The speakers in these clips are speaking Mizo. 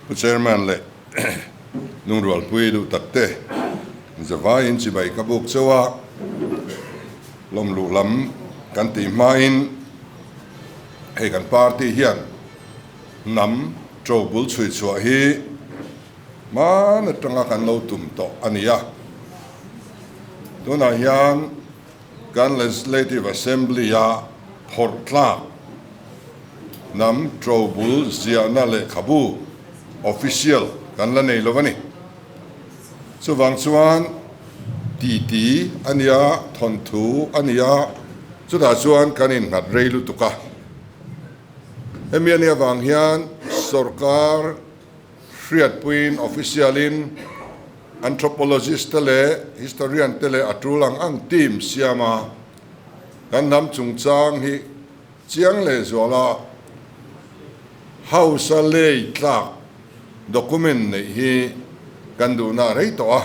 Pu Chairman leh Lungrualpui duh tak te zavaiin chibai ka buk chauh a, lawmluh lam kan tih hmain hei kan party hian hnam ṭo bul chhui chhuah hi hman atanga kan lo tum tawh a ni a. Tunah hian kan Legislative Assembly-a phawrh tlak hnam ṭo bul ziahna lehkhabu, official, kan la nei lo a ni. Chuvang chuan titi a nia, thawnthu a nia, chutah chuan kan innghat rei lutuk a. Hemi a nih avang hian sorkar hriatpuiin official-in anthropologist te leh historian te leh a tul ang ang team siam a, kan hnam chungchang hi chiang leh zuala House-a lei tlak document neih hi kan duhna a rei tawh a,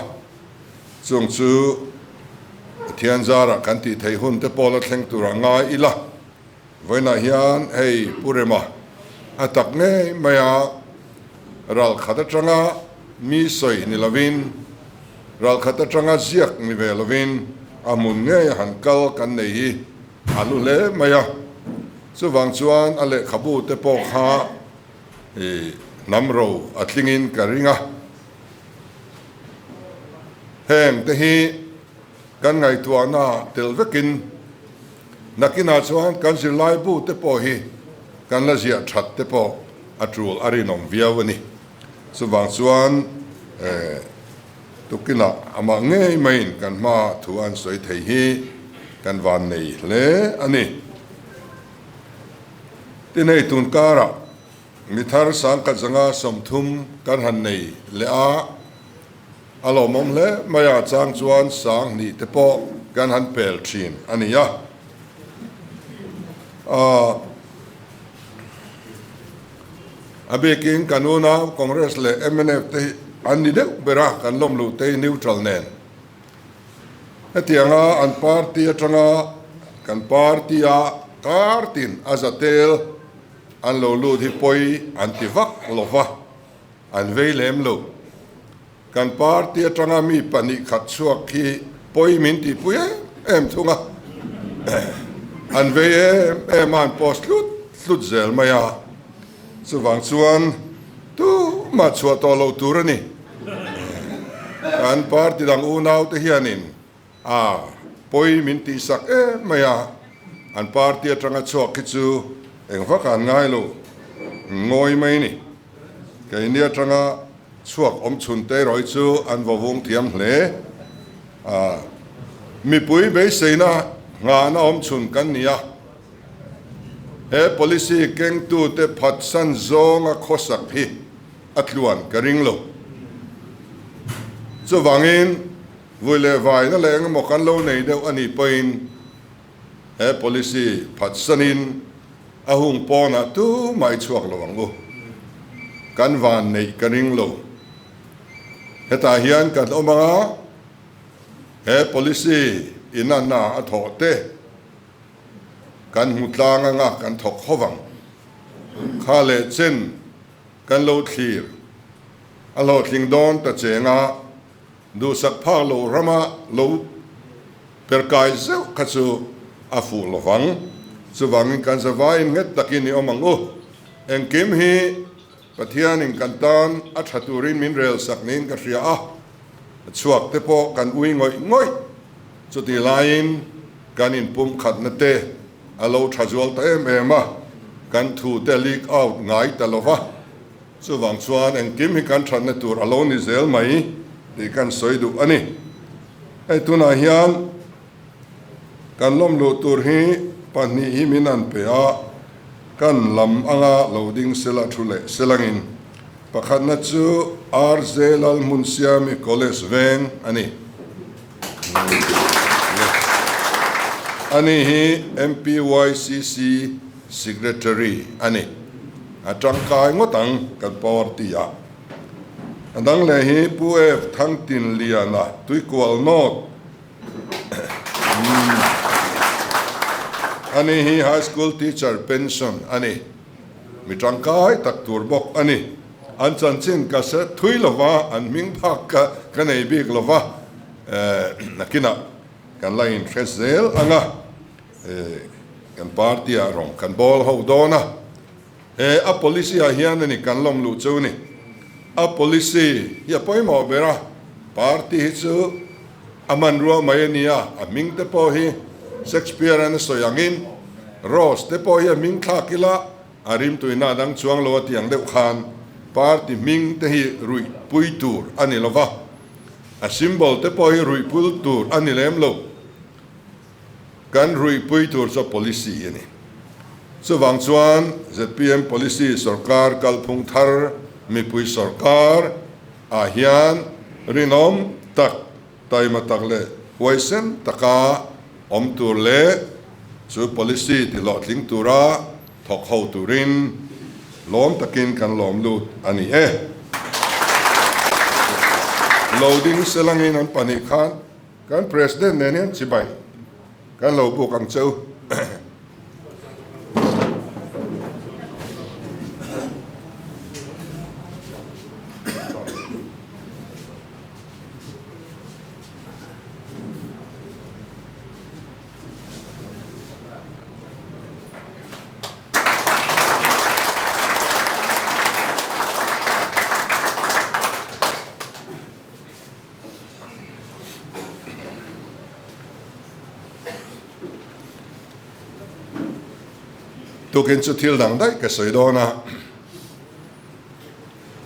chung chu Pathian zarah kan tih theih hun te pawh la thleng tur a ngai ila. Vawiinah hian hei Pu Rema a tak ngei mai a, ral khat atanga mi sawi ni lovin, ral khat atanga ziak ni ve lovin a hmun ngei a han kal kan nei hi a lu hle mai a. Chuvang chuan a lehkhabu te pawh kha i hnam ro a tlingin ka ring a. Heng te hi kan ngaihtuahna tel vekin Nakinah chuan kan zirlaibu te pawh hi kan la ziah that te pawh a tul a rinawm viau a ni. Chuvang chuan tukinah amah ngei maiin kan hma thu an sawi thei hi kan van nei hle a ni. Tin hei tun karah mithar sangkhat zanga 30 kan han nei leh a. A lawmawm hle mai a, chang chuan 2000 te pawh kan han pel thin a ni a. A bikin kan unau Congress leh mnf te hi an ni deuh ber a, kan lawm luh te hi neutral nen. Hetianga an party atanga kan party a kar tin a zatel an lo lut hi pawi an ti vak lo va. An vei lem lo. Kan party atanga mi pahnih khat chhuak hi pawi min tihpui em em thung a. An vei em em a, an post hlut hlut zel mai a. Chuvang chuan tumah chhuah tawh loh tur a ni. Kan party dang unaute hianin a pawi min tihsak em mai a, an party atanga chhuak hi chu eng vak an ngai lo, ngawi mai a ni. Keini atanga chhuak awm chhun te erawh hi chu an vawvung thiam hle a, mipui beiseina nghahna awm chhun kan ni a, he policy kengtute phatsan zawnga khawsak hi a tluan ka ring lo. Chuvangin vui leh vaina leh engemaw kan lo nei deuh a nih pawhin he policy phatsanin A hung pawnah tumah i chhuak lo ang u. Kan van neih ka ring lo. Hetah hian kan awm ang a, he policy inanna a thawh te kan hmu tlang anga kan thawk ho vang. Kha leh chen kan lo thlir a hlawhtling dawn ta cheng a, Duhsak phak lo rama lo perkai zeuh kha chu a fuh lo vang. Chuvangin kan zavaiin nghet takin i awm ang u. Engkim hi Pathianin kan tan a tha turin min rel sak niin ka hria a, chhuak te pawh kan ui ngawih ngawih. Chutih laiin kan inpumkhatna te a lo tha zual ta em em a, kan thu te leak out ngai ta lo va. Chuvang chuan engkim hi kan thatna tur a lo ni zel mai tih kan sawi duh a ni. Hei tunah hian kan lawm luh tur hi pahnih hi min an pe a, kan lam anga lo ding sela thu leh selangin pakhatna chu RJ Lalhmunsiami College veng a ni. Ani hi MPYCC Secretary a ni. A tangkai ngawt ang kan party ah. A dang leh hi Pu F Thangtinliana Tuikual North a ni hi High School Teacher Pension a ni. Mi tangkai tak tur bawk a ni. An chanchin ka hre thui lo va, an hming phak ka ka nei bik lo va, nakinah kan la inhre zel ang a, kan party ah rawng kan bawl ho dawn a, he a policy ah hian a ni kan lawm luh chu ni. A policy hi a pawimawh ber a, party hi chu a hmanrua mai a ni a, a hming te pawh hi Shakespeare-a'n a sawi angin Rose te pawh hi a hming thlak ila, A rimtuina a dang chuang lo a tih ang deuh khan party hming te hi ruih pui tur a ni lo va, a symbol te pawh hi ruih pul tur a ni lem lo. Kan ruih pui tur chu a policy a ni. Chuvang chuan zpm policy sorkar kalphung thar mipui sorkar ah hian rinawm tak Taima tak leh huaisen taka awm tur leh chu policy tihlawhtling tura thawk ho turin lawm takin kan lawm lut a ni e. Loading selangin an pahnih khan kan President nen hian chibai kan lo buk ang che u. Tukin chu thil dang daih ka sawi dawn a.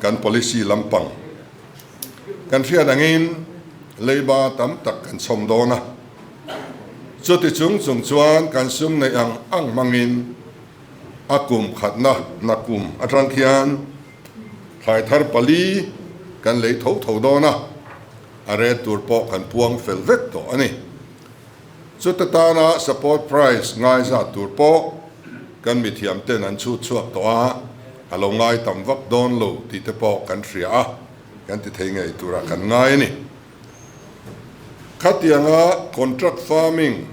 Kan policy lampang kan hriat angin leiba tam tak kan chhawm dawn a, chuti chung chung chuan kan sum neih ang ang hmangin a kum khatna nakum atang khian thlai thar pali kan lei tho tho dawn a, a ret tur pawh kan puang fel vek tawh a ni. Chuta tana support price ngaizat tur pawh kan mithiam ten an chhut chhuak tawh a, a lo ngai tam vak dawn lo tih te pawh kan hria a, kan ti thei ngei turah kan ngai a ni. Khatianga contract farming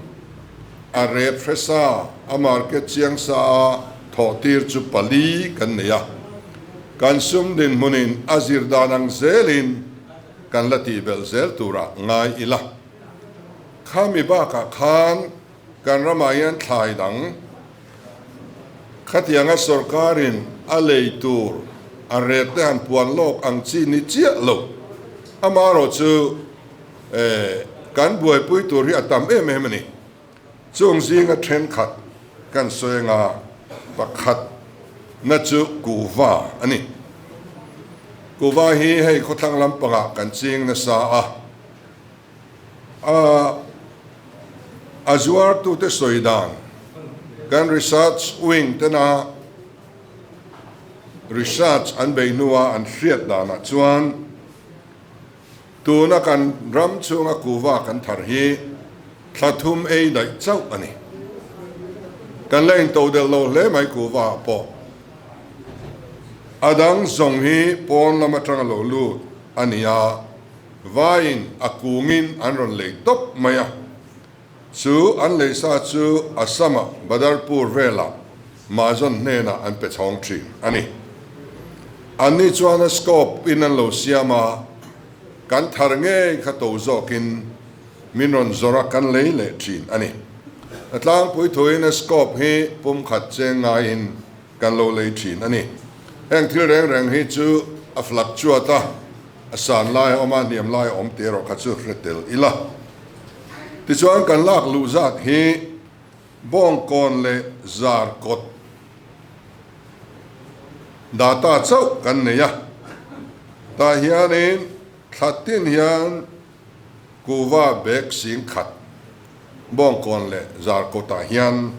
a rep hre sa, a market chiang sa a thawh tir chu pali kan nei a, kan sum dinhmunin a zir dan ang zelin kan la tih belh zel turah ngai ila. Khami bakah khan kan ramah hian thlai dang khatianga sorkarin a lei tur a ret te han puan lawk ang chi ni chiah lo. Amaherawhchu kan buaipui tur hi a tam em em a ni. Chung zinga thenkhat kan sawi anga pakhat na chu kuhva a ni. Kuhva hi hei khawthlang lampangah kan ching nasa a. A a zuartute sawi dan kan research wing tena research an bei hnua an hriat danah chuan tuna kan ram chhunga kuhva kan thar hi thla thum ei daih chauh a ni. Kan la intodelh lo hle mai kuhva ah pawh. A dang zawng hi pawn lam atanga lo lut a ni a. Vaiin a kungin an rawn lei tawp mai a, chu an lei sa chu Assam-a Badarpur velah Mahajan hnenah an pe chhawng thin a ni. Anni chuan a scope in an lo siam a, kan thar ngei kha to zawkin min rawn zawrh a kan lei leh thin a ni. A tlangpui thuin a scope hi pumkhat cheng ngaiin kan lo lei thin a ni. Heng thil reng reng hi chu a fluctuate a, a san lai a awm a, hniam lai a awm tih erawh kha chu hre tel ila. Tichuan kan lak luh zat hi Bawngkawn leh Zarkawt data chauh kan nei a, tah hianin thla tin hian kuhva bag sing khat Bawngkawn leh Zarkawtah hian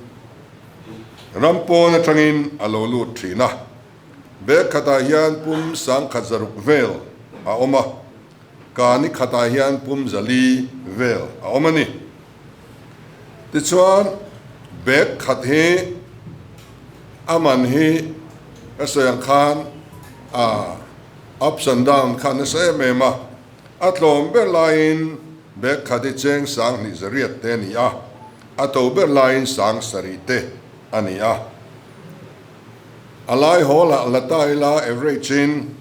ram pawn atangin a lo lut thin a. Bag khatah hian pum sangkhat zaruk vel a awm a, kani khatah hian pum zali vel a awm a ni. Tichuan, bag khat hi a man hi ka sawi ang khan a ups and down kha nasa em em a, a tlawm ber laiin bag khat hi cheng sanghnih zariat te a ni a, a to ber laiin sang sarih te a ni a. A lai hawl ah la ta ila average in.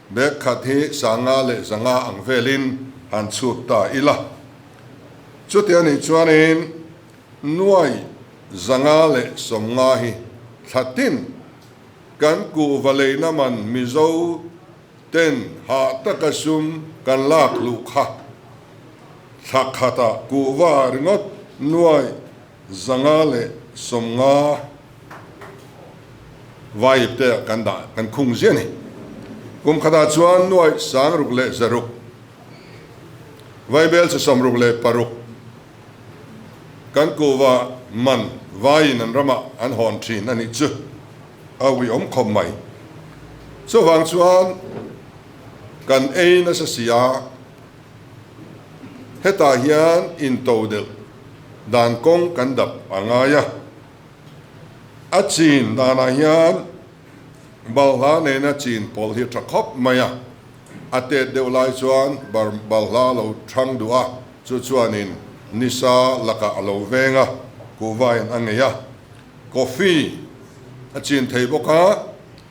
Bag khat hi 50 leh 500 ang velin han chhut ta ila. Chuti a nih chuanin nuai 550 hi thla tin kan kuhva leina man Mizo ten hah taka sum kan lak luh kha thla khatah kuhva ringawt nuai 550 vai te kan dah kan khung ziah a ni. Kum khatah chuan nuai 6,600 vaibel chi 66 kan kuhva man vaiin an ramah an hawn thin a nih chu a uiawm khawp mai. Chuvang chuan kan ei nasa si a, hetah hian intodelh dan kawng kan dap a ngai a. A chin danah hian balhla nena chin pawlh hi tha khawp mai a, a tet deuh lai chuan balhla a lo thang duh a, chu chuanin nisa lakah a lo veng a, kuhvain a ngei a. Coffee a chin thei bawk a,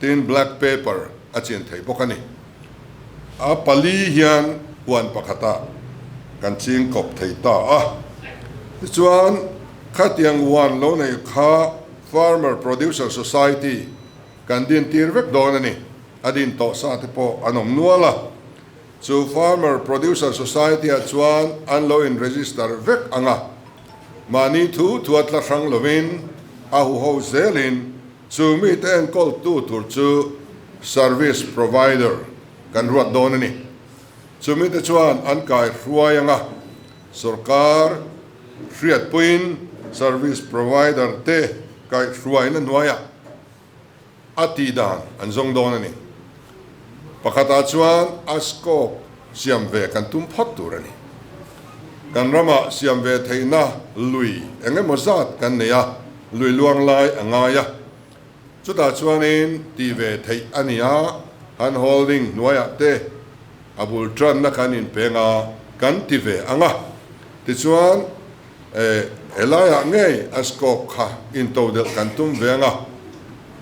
tin black pepper a chin thei bawk a ni. A pali hian huan pakhatah kan ching kawp thei ta a. Tichuan, khatiang huan lo nei kha Farmer Producer Society kan din tir vek dawn a ni. A din tawh sa te pawh an awm nual a. Chu Farmer Producer Society-ah chuan an lo in register vek ang a. Mahni thu thua tla hrang lovin a huho zelin Chu mite enkawltu tur chu service provider kan ruat dawn a ni. Chu mite chuan an kai hruai anga sorkar hriatpuiin service provider te kaihhruaina hnuaiah a tih dan an zawng dawn a ni. Pakhatah chuan a scope siam ve kan tum phawt tur a ni. Kan ramah siam ve theihna lui eng emaw zat kan nei a, lui luang lai a ngai a. Chutah chuanin tih ve theih a ni a, hand holding hnuaiah te a bul tanna kan inpeng a, kan ti ve ang a. Tichuan helaiah ngei a scope kha intodelh kan tum ve ang a.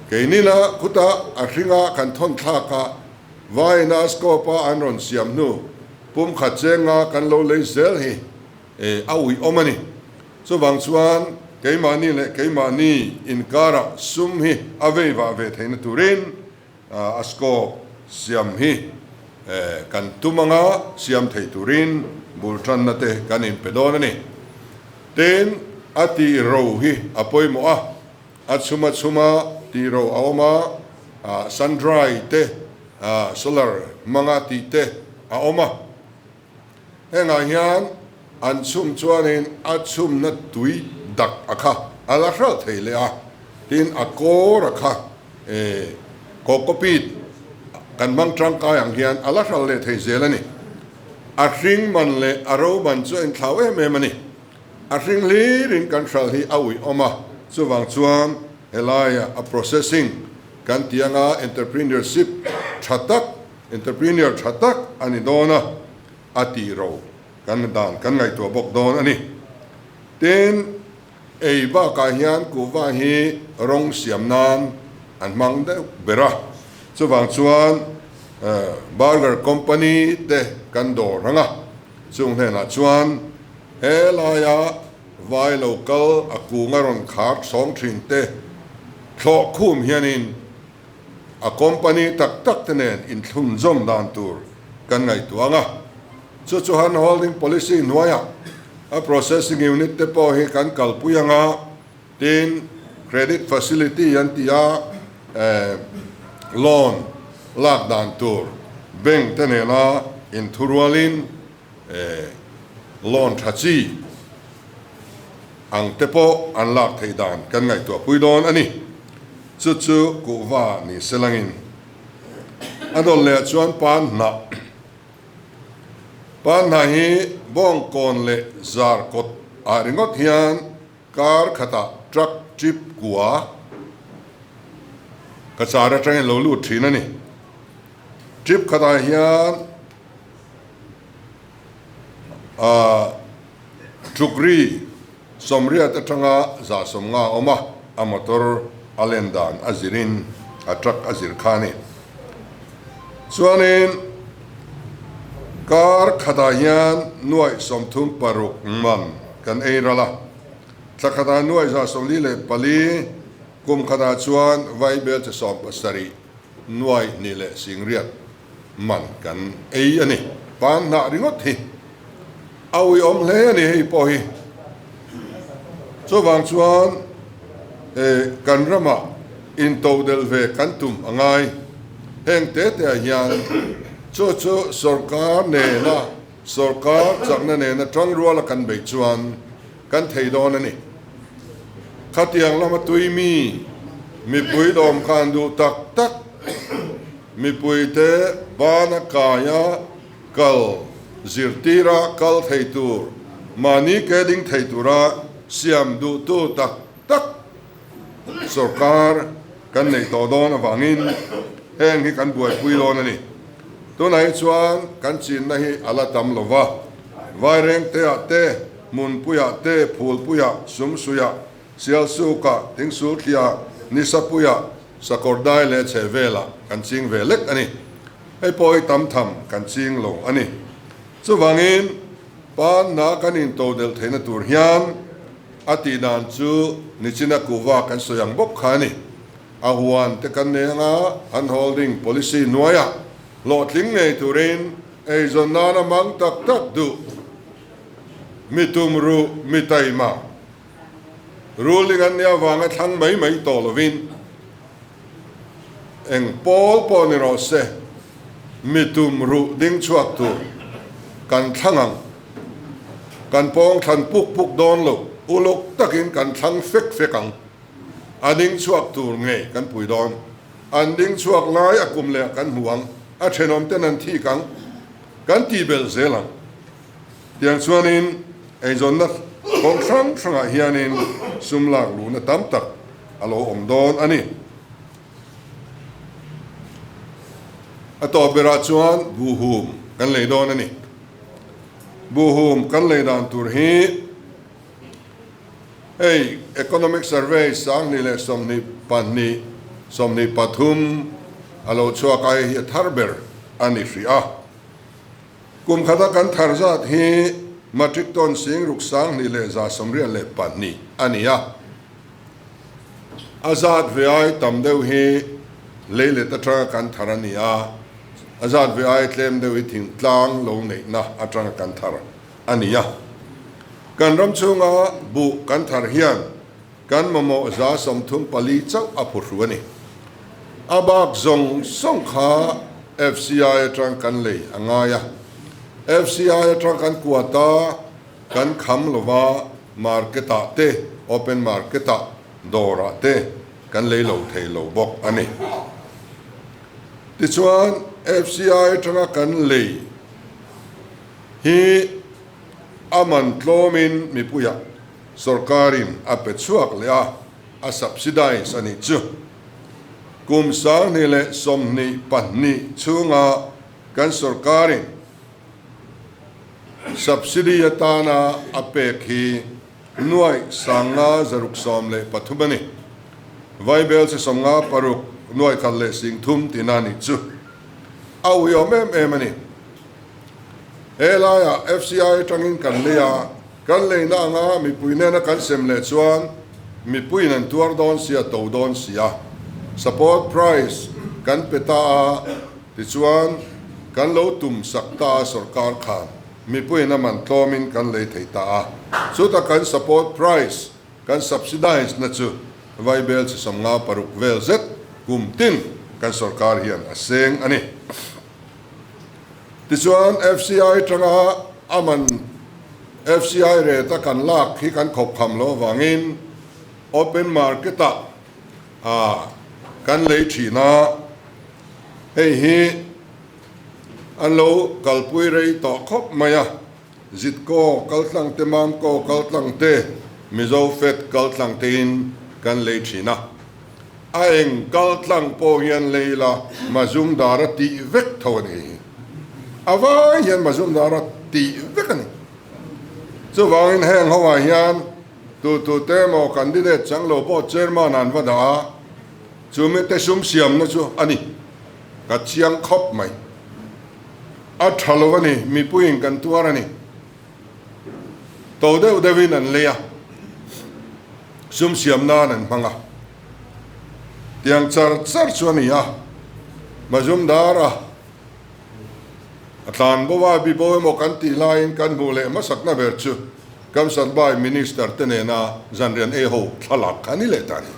Keinina khutah a hringa kan thawn thlak a, Vaina scope a an rawn siam hnu pum khat chenga kan lo lei zel hi a uih awm a ni. Chuvang chuan keimahni leh keimahni inkarah sum hi a vei vah ve theihna turin a scope siam hi kan tum anga siam thei turin bul tanna te kan inpe dawn a ni. Tin, a tih ro hi a pawimawh a. A chhum a chhum a tih ro a awm a, sun dry te, solar hmanga tih te a awm a. Hengah hian an chhum chuanin a chhumna tui dak a kha a la hralh thei leh a, tin a kawr a kha cocopeat kan hmang tangkai ang hian a la hralh leh thei zel a ni. A hring man leh a ro man chu a inthlau em em a ni. A hring hlirin kan hral hi a uih awm a, chuvang chuan helaia a processing kan tih anga entrepreneurship tha tak, entrepreneur tha tak a ni dawn a, a tih ro kan dan kan ngaihtuah bawk dawn a ni. Tin, ei bakah hian kuhva hi rawng siam nan an hmang deuh ber a, chuvang chuan burger company te kan dawr ang a, chung hnenah chuan He laia vai lo kal a kung a rawn khar chhawng thin te thlawh khum hianin a company tak tak te nen inthlunzawm dan tur kan ngaihtuah ang a. Chu chu hand holding policy hnuaiah a processing unit te pawh hi kan kalpui ang a, tin credit facility an ti a, loan lak dan tur bank te nena inthurualin Loan tha chi ang te pawh an lak theih dan kan ngaihtuah pui dawn a ni. Chu chu kuhva ni se langin a dawn leh ah chuan pan hnah pan hnah hi bawngkawn leh zar kawt ah ringawt hian kar khatah truck trip kua ka char atangin lo lut thin a ni. Trip khatah hian. Ṭukri 80 aṭanga 150 a awm a, a motor a len dan a zirin a truck a zir kha a ni. Chuanin kar khatah hian nuaih 36 man kan ei ral a, thla khatah nuaih 44, kum khatah chuan vaibel chi 70 nuaih hnih leh singriat man kan ei a ni. Pan hnah ringawt hi a uiawm hle a ni hei pawh hi. Chuvang chuan kan ramah intodelh ve kan tum a ngai. Heng te te ah hian chu chu sorkar nena sorkar chakna nena tangruala kan beih chuan kan thei dawn a ni. Khatiang lama tui mi mipui dawmkhan duh tak tak mipuite bana kaia kal zirtira kal thei tur, mahni ke ding thei tura siam duhtu tak tak sorkar kan neih tawh dawn avangin heng hi kan buaipui dawn a ni. Tunah hi chuan kan chinna hi a la tam lo va, Vairengteah te, Hmunpuiah te, Phulpuiah, Sumsuiah, Sialsukah, Thingsulthliah, Nisapuiah, Sakawrdai leh Chhehvelah kan ching ve lek a ni. Hei pawh hi tam tham kan ching lo a ni. Chuvangin, panna kan intodelh theihna tur hian a tih dan chu nichina kuhva kan sawi ang bawk kha a ni. A huan te kan nei anga an holding policy hnuaiah hlawhtling ngei turin eizawn nana mang tak tak duh mi tumruh mi taima ruling an nih avanga thlang mai mai tawh lovin eng pawl pawh ni rawh se mi tumruh ding chhuak tur kan thlang ang. Kan pawng thlan puk puk dawn lo, uluk takin kan thlang fek fek ang. A ding chhuak tur ngei kan pui dawn. An ding chhuak lai a kum leh kan hmu ang, a thenawm ten an thik ang, kan tih belh zel ang. Tiang chuanin eizawnna kawng hrang hrangah hianin sum lak luhna tam tak a lo awm dawn a ni. A tawp berah chuan buhhum kan lei dawn a ni. Buhhum kan lei dan tur hi hei Economic Survey 2022, 23 a lo chhuak a, hei hi a thar ber a ni hrih a. Kum khata kan thar zat hi matric ton 6182 a ni a. A zat ve ai tam deuh hi leilet atanga kan thar a ni a, a zat ve ai tlem deuh hi thingtlang lo neihna atanga kan thar a ni a. Kan ram chhunga buh kan thar hian kan mamawh 34% chauh a phuhru a ni. A bak zawng zawng kha FCI atang kan lei a ngai a. FCI atang kan kuat a, kan kham lova market ah te, open market ah, dawr ah te kan lei lo thei lo bawk a ni. Tichuan FCI atanga kan lei hi a man tlawmin mipuiah Sorkarin a pe chhuak leh a, a subsidize a nih chu. Kum 2022 chhunga kan sorkarin subsidy atana a pek hi nuaih 5613 a ni. Vaibel chi 56 nuaih khat leh 10,000 tihna a nih chu. A uiawm em em a ni. He laiah FCI atangin kan lei a. Kan leina anga mipui nena kan sem leh chuan mipuiin an tuar dawn sia, to dawn sia. Support price kan pe ta a, tichuan kan lo tum sak ta a sorkar khan mipuiin a man tlawmin kan lei thei ta a. Chuta kan support price kan subsidize na chu vaibel chi 56 vel zet kum tin kan sorkar hian a seng a ni. Tichuan FCI atanga a man FCI rate a kan lak hi kan khawp kham loh avangin open market ah kan lei thin a, hei hi an lo kalpui rei tawh khawp mai a, Zitkaw kaltlang te, Mamkaw kaltlang te, Mizo Fed kaltlang tein kan lei thin a. A eng kaltlang pawh hian lei la Mazumdar a tih vek tho a ni. A vai hian Mazumdar a tih vek a ni. Chuvangin heng ho ah hian tu tu te emaw candidate chang lo pawh chairman an va dah a, chumi te sum siamna chu a ni. Ka chiang khawp mai. A tha lo a ni, mipuiin kan tuar a ni. To deuh deuhin an lei a, sum siam nan an hmang a. Tiang char char chu a ni a, Mazumdar a a tlan bo a, bibo emaw kan tih laiin kan hmuh leh hmasakna ber chu Kamsatbai Minister te nena zanrian ei ho thlalak kha a ni leh ta a ni.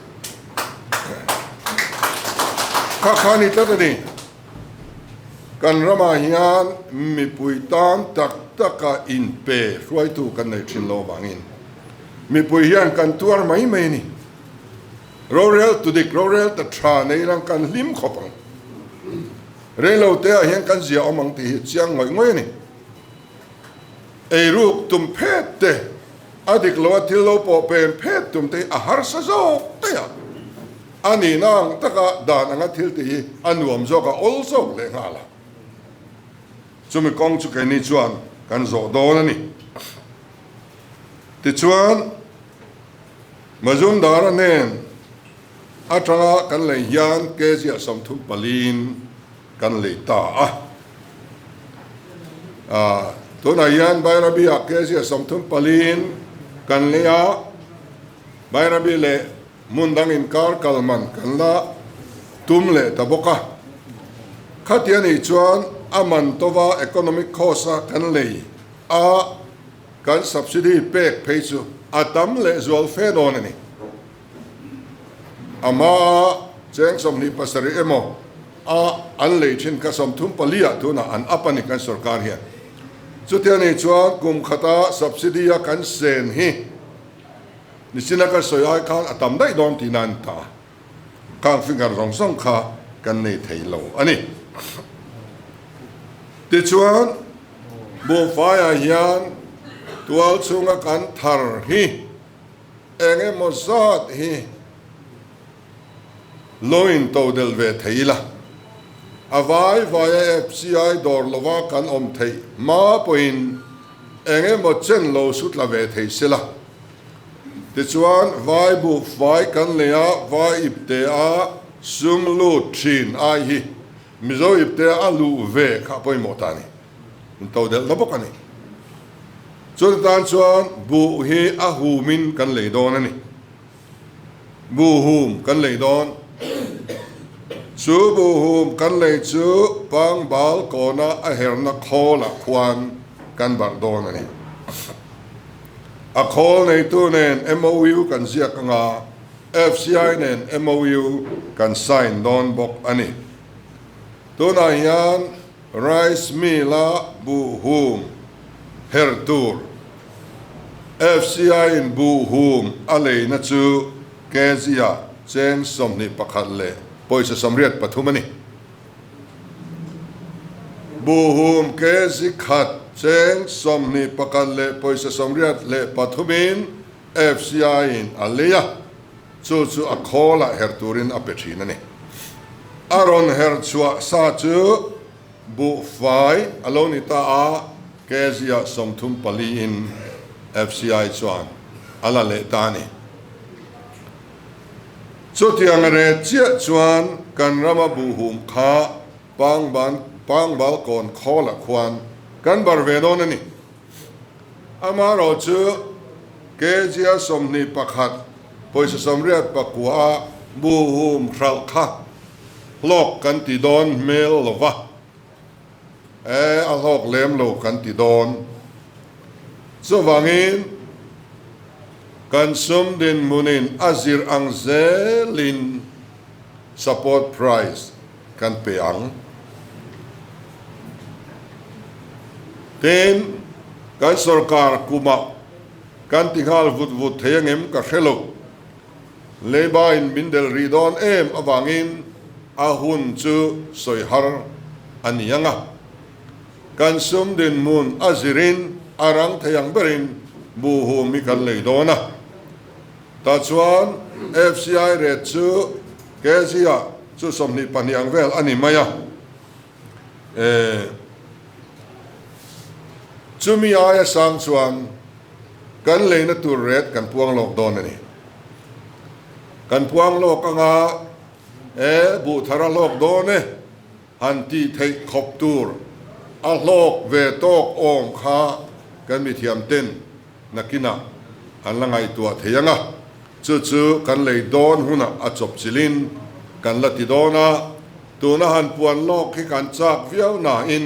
Kha kha a ni tlat a ni. Kan ramah hian mipui tan tak taka inpe hruaitu kan nei thin lo avangin mipui hian kan tuar mai mai a ni. Rorel tu dik, rorel ta tha nei lang kan hlim khawp ang. Reilo te ah hian kan zia awm ang tih hi chiang ngawih ngawih a ni. Eiruk tum phet te, a dik lo a thil lo pawh pen phet tum te hi a harsa zawk daih a. A nihna ang taka dan anga thil tih hi a nuam zawk a, awl zawk leh nghal a. Chumi kawng chu keini chuan kan zawh dawn a ni. Tichuan, Mazumdara nen atanga kan lei hian kg ah 30 paliin kan lei ta a. Tunah hian Bairabi ah kg ah 30 paliin kan lei a, Bairabi leh Hmun dang inkar kal man kan la tum leh ta bawk a. Khati a nih chuan a man tova economic cost a kan lei a, kan subsidy pek phei chu a tam leh zual fe dawn a ni. A hmaa cheng 27 emaw a an lei thin kha 34 ah tunah an up a ni kan sorkar hian. Chuti a nih chuan kum khata subsidy a kan sen hi, Nichina ka sawi ai khan a tam daih dawn tihna a ni ta. Khang finger zawng zawng kha kan nei thei lo a ni. Tichuan, buhfaiah hian tual chhunga kan thar hi eng emaw zat hi Lo in to del ve thei ila, a vai vaia FCI dawr lova kan awm theih hma pawhin eng emaw chen lo su tla ve thei sela. Tichuan, vai buh fai kan lei a, vai ipte a sum lut thin ai hi Mizo ipte a luh ve kha a pawimawh ta a ni. In to delh na bawk a ni. Chuti tan chuan buh hi a humin kan lei dawn a ni. Buhhum kan lei dawn. Chu buhhum kan lei chu pangbal kawna a herna khawlah khuan kan barh dawn a ni. A khawl neitu nen MOU kan ziak anga FCI nen MOU kan sign dawn bawk a ni. Tunah hian Rice mill-a buhhum her tur FCI-in buhhum a leina chu kg-ah cheng 21 leh pawisa 83 a ni. Buhhum kg khat cheng 21 leh pawisa 83-in FCI-in a lei a, chu chu a khawlah her turin a pe thin a ni. A rawn her chhuah sa chu buhfai a lo ni ta a, kg-ah 34-in FCI chuan a la leh ta a ni. Chutiang reh chiah chuan kan rama buhhum kha Pangban Pangbalkawn khawlah khuan kan bar ve dawn a ni. Amaherawh chu kg-a 21 pawisa 89 a buhhum hralh kha hlawk kan ti dawn hmel lo va, e a hlawk lem lo kan ti dawn. Chuvangin kan sum dinhmunin a zir ang zelin support price kan pe ang. Tin, kan sorkar kumah kan ti nghal vut vut thei angem ka hre lo. Leiba in min del rih dawn em avangin a hun chu sawi har a ni ang a. Kan sum dinhmun a zirin a rang thei ang berin buhhum hi kan lei dawn a. Tah chuan FCI rate chu kg-ah chu 22 ang vel a ni mai a. E, chumi aia sang chuan kan leina tur rate kan puang lawk dawn a ni. Kan puang lawk anga e, buh thar a hlawk dawn e, han tih theih khawp tur. A hlawk ve tawk awm kha kan mithiam ten nakinah an la ngaihtuah thei ang a, chu chu kan lei dawn hunah a chawp chilhin kan la ti dawn a, tuna han puan lawk hi kan chak viau nain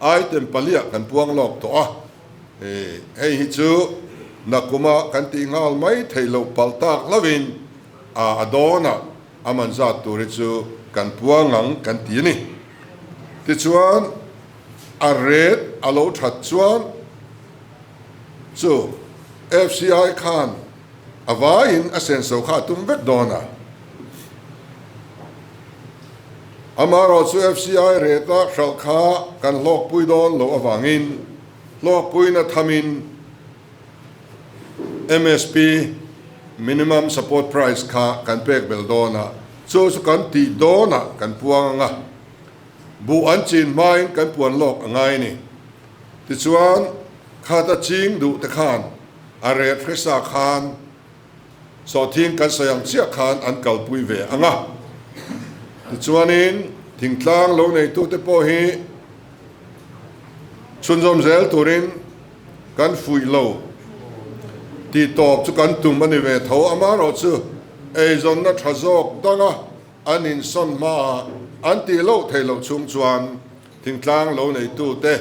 item paliah kan puang lawk tawh a, hei hi chu nakuma kan tih nghal mai theih loh palh tak hlauhin a dawnah a man zat tur hi chu kan puang ang kan ti a ni. Tichuan a rate a lo that chuan Chu FCI khan a vaiin a senso kha a tum vek dawn a. Amaherawh chu FCI rate-a hralh kha kan hlawkpui dawn loh avangin hlawkpuina thamin MSP, Minimum Support Price, kha kan pek belh dawn a, chu chu kan tih dawnah kan puang ang a, buh an chin hmain kan puan lawk a ngai a ni. Tichuan, khata ching duh te khan a ret hresa khan sawhthing kan sawi ang chiah khan an kalpui ve ang a. Tichuanin, thingtlang lo neitute pawh hi chhunzawm zel turin kan fuih lo tih tawp chu kan tum a ni ve tho. Amaherawhchu, eizawnna tha zawk danga an insawn hmaah an tih loh theih loh chhung chuan Thingtlang lo neitute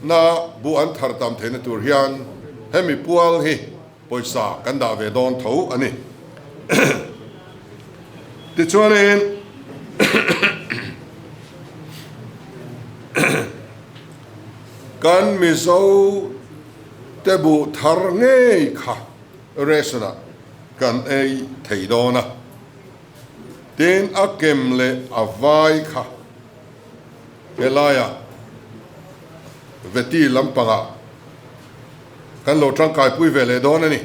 na buh an thar tam theihna tur hian hemi pual hi pawisa kan dah ve dawn tho a ni. Tichuanin kan Mizo te buh thar ngei kha ration ah kan ei thei dawn a, tin a kem leh a vai kha Helaia Veti lampangah kan lo tangkaipui ve leh dawn a ni.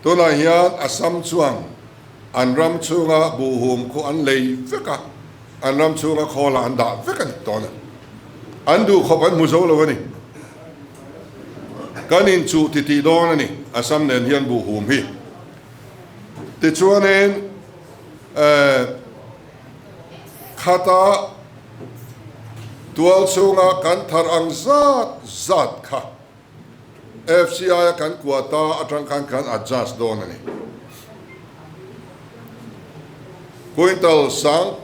Tunah hian Assam chuan an ram chhunga buhhum khu an lei vek a, an ram chhunga khawlah an dah vek a ni dawn a. An duh khawp an hmu zo lo a ni. Kan inchuh titih dawn a ni Assam nen hian buhhum hi. Tichuanin Khata tual chhunga kan thar ang zat zat kha FCI a kan quota atang khan kan adjust dawn a ni. Quintal sang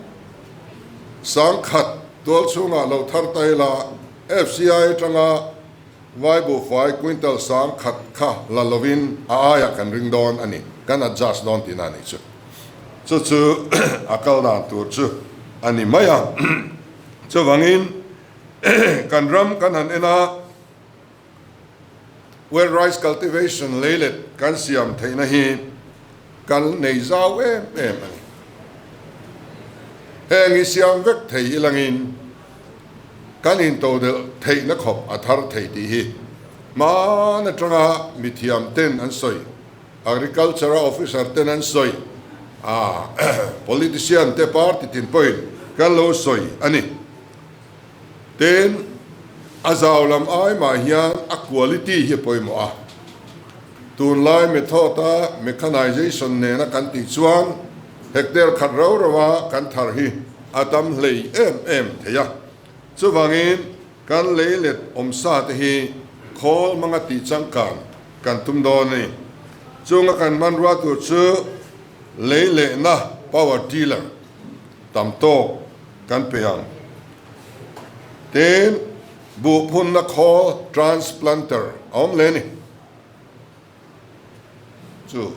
sangkhat tual chhungah lo thar ta ila FCI atanga Vai buhfai quintal 10,000 kha la lovin a aiah kan ring dawn a ni, kan adjust dawn tihna a nih chu. Chu chu a kal dan tur chu a ni mai a. Chuvangin kan ram kan han en a, wet rice cultivation leilet kan siam theihna hi kan nei zau em em a ni. Heng hi siam vek thei ilangin Kan intodelh theihna khawp a thar thei tih hi hman atanga mithiam ten an sawi, Agriculture a officer ten an sawi, politician te party tin pawhin kan lo sawi a ni. Tin, a zau lam ai mah hian a quality hi a pawimawh a. Tunlai method a mechanization nena kan tih chuan hectare khat rau rau a kan thar hi a tam hlei em em thei a. Chuvangin kan lei let awmsa te hi khawl hmanga tih changkan kan tum dawn a ni. Chunga kan hmanrua tur chu lei lehna power tiller tam tawk kan pe ang. Tin, buh phunna khawl transplanter a awm hle a ni. Chu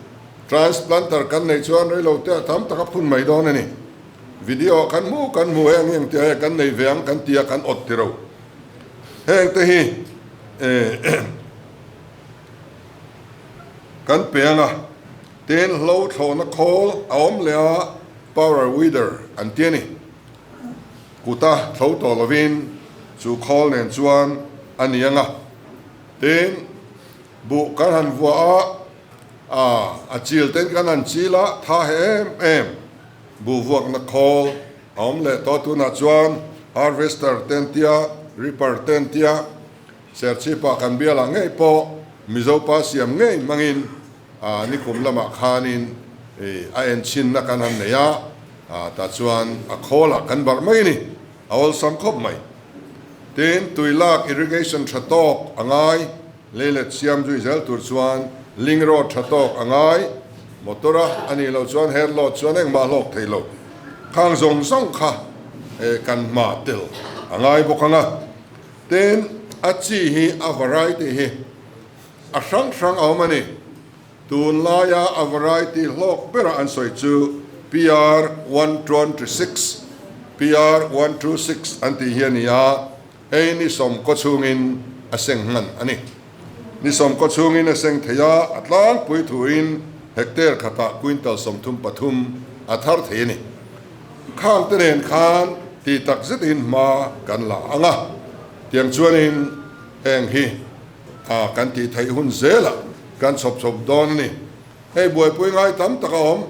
transplanter kan neih chuan reilo te a tam tak a phun mai dawn a ni. Video ah kan hmu kan hmu heng heng tia hei kan nei ve ang kan tia kan awt tiro. Heng te hi kan pe ang a, tin hlo thlawhna khawl a awm leh a power weeder an ti a ni. Kuta thlo tawh lovin chu khawl nen chuan a ni ang a, tin Buh kan han vuah a, a chil ten kan han chil a, tha he em em. Buh vuakna khawl a awm leh tawh tunah chuan harvester ten tia, reaper ten tia, Serchhip-ah kan bialah ngei pawh Mizo pa siam ngei hmangin nikum lamah khanin a enchhinna kan han nei a, tah chuan a khawlah kan barh mai a ni, a awlsam khawp mai. Tin, tui lak irrigation tha tawk a ngai, lei let siam zui zel tur chuan link road tha tawk a ngai, motor a a nih loh chuan head load chuan engmah hlawk thei lo. Khang zawng zawng kha kan hma tel a ngai bawk ang a. Tin, a chi hi a variety hi a hrang hrang a awm a ni. Tunlaia a variety hlawk bera an sawi chu PR 126, PR 126 an tih hi a ni a, hei ni sawmkaw chhungin a seng hman a ni. Ni sawmkaw chhungin a seng thei a, a tlangpui thuin hectare khatah quintal 33 a thar thei a ni. Khang te nen khan ti tak zetin hma kan la ang a, tiang chuanin heng hi A kan tih theih hun zelah kan chhawp chhawp dawn a ni. Hei buaipui ngai tam tak a awm.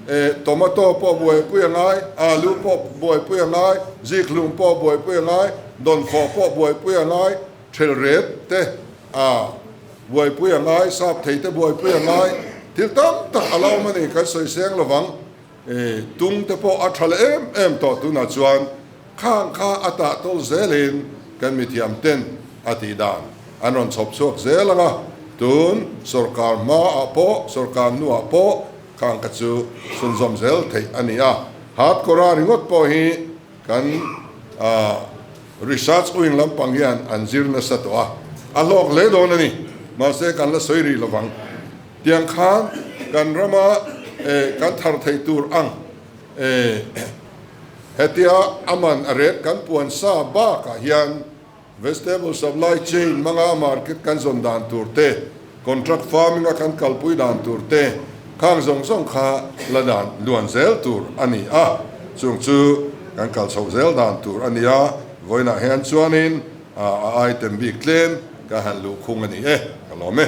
E, tomato pawh buaipui a ngai, alu pawh buaipui a ngai, zikhlum pawh buaipui a ngai, dawnkhawh pawh buaipui a ngai, thelret te a buaipui a ngai, sap thei te buaipui a ngai. Thil tam tak a la awm a ni, kan sawi seng lovang. E, tung te pawh a tha leh em em tawh tunah chuan khang kha a tah tawl zelin kan mithiam ten a tih dan an rawn chhawp chhuak zel ang a, tun sorkar hmaah pawh sorkar hnuah pawh khang kha chu chhunzawm zel theih a ni a. Hardcore-a ringawt pawh hi kan research wing lampang hian an zir nasa tawh a, a hlawk hle dawn a ni, mahse kan la sawi rih lovang. Tiang khan kan rama kan thar thei tur ang hetia a man a ret kan puan sa bakah hian vegetable supply chain hmanga market kan zawn dan tur te, contract farming a kan kalpui dan tur te khang zawng zawng kha la dan luan zel tur a ni a, chung chu kan kal chhoh zel dan tur a ni a, vawiinah hian chuanin a item bik tlem ka han luhkhung a ni e, ka lawm e.